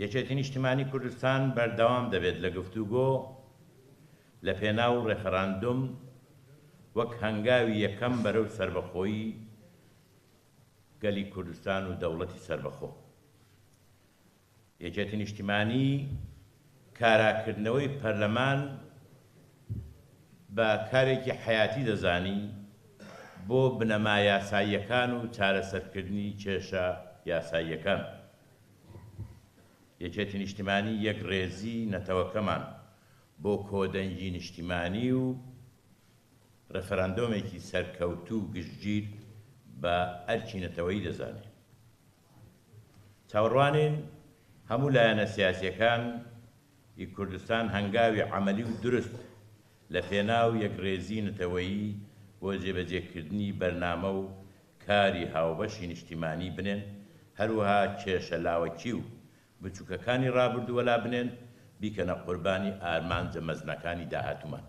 یەکێتی نیشتیمانی کوردستان بەردەوام دەبێت لە گفتوگۆ لە پێناو ڕێفەراندۆم وەک هەنگاوی یەکەم بەرەو سەربەخۆیی گەلی کوردستان و دەوڵەتی سەربەخۆ. یەکێتی نیشتیمانی کاراکردنەوەی پەرلەمان بە کارێکی حەیاتی دەزانی بۆ بنەما یاساییەکان و چارەسەرکردنی کێشە یاساییەکان. یەکێتی نیشتیمانی یەکڕێزی نەتەوەکەمان بۆ کۆدەنگی نیشتیمانی و ڕێفەراندۆمێکی سەرکەوتوو و گشتگیر بە ئەرکی نەتەوەیی دەزانێ. چاوەڕوانین هەموو لایەنە سیاسیەکان ی کوردستان هەنگاوی عەمەلی و دروست لە پێناو یەکڕێزی نەتەوەیی بۆ جێبەجێکردنی بەرنامە و کاری هاوبەشی نیشتیمانی بنێن، هەروەها کێشە لاوەکی و بچوکەکانی ڕابردوو وەلا بنێن، بیکەنە قوربانی ئارمانجە مەزنەکانی داهاتوومان.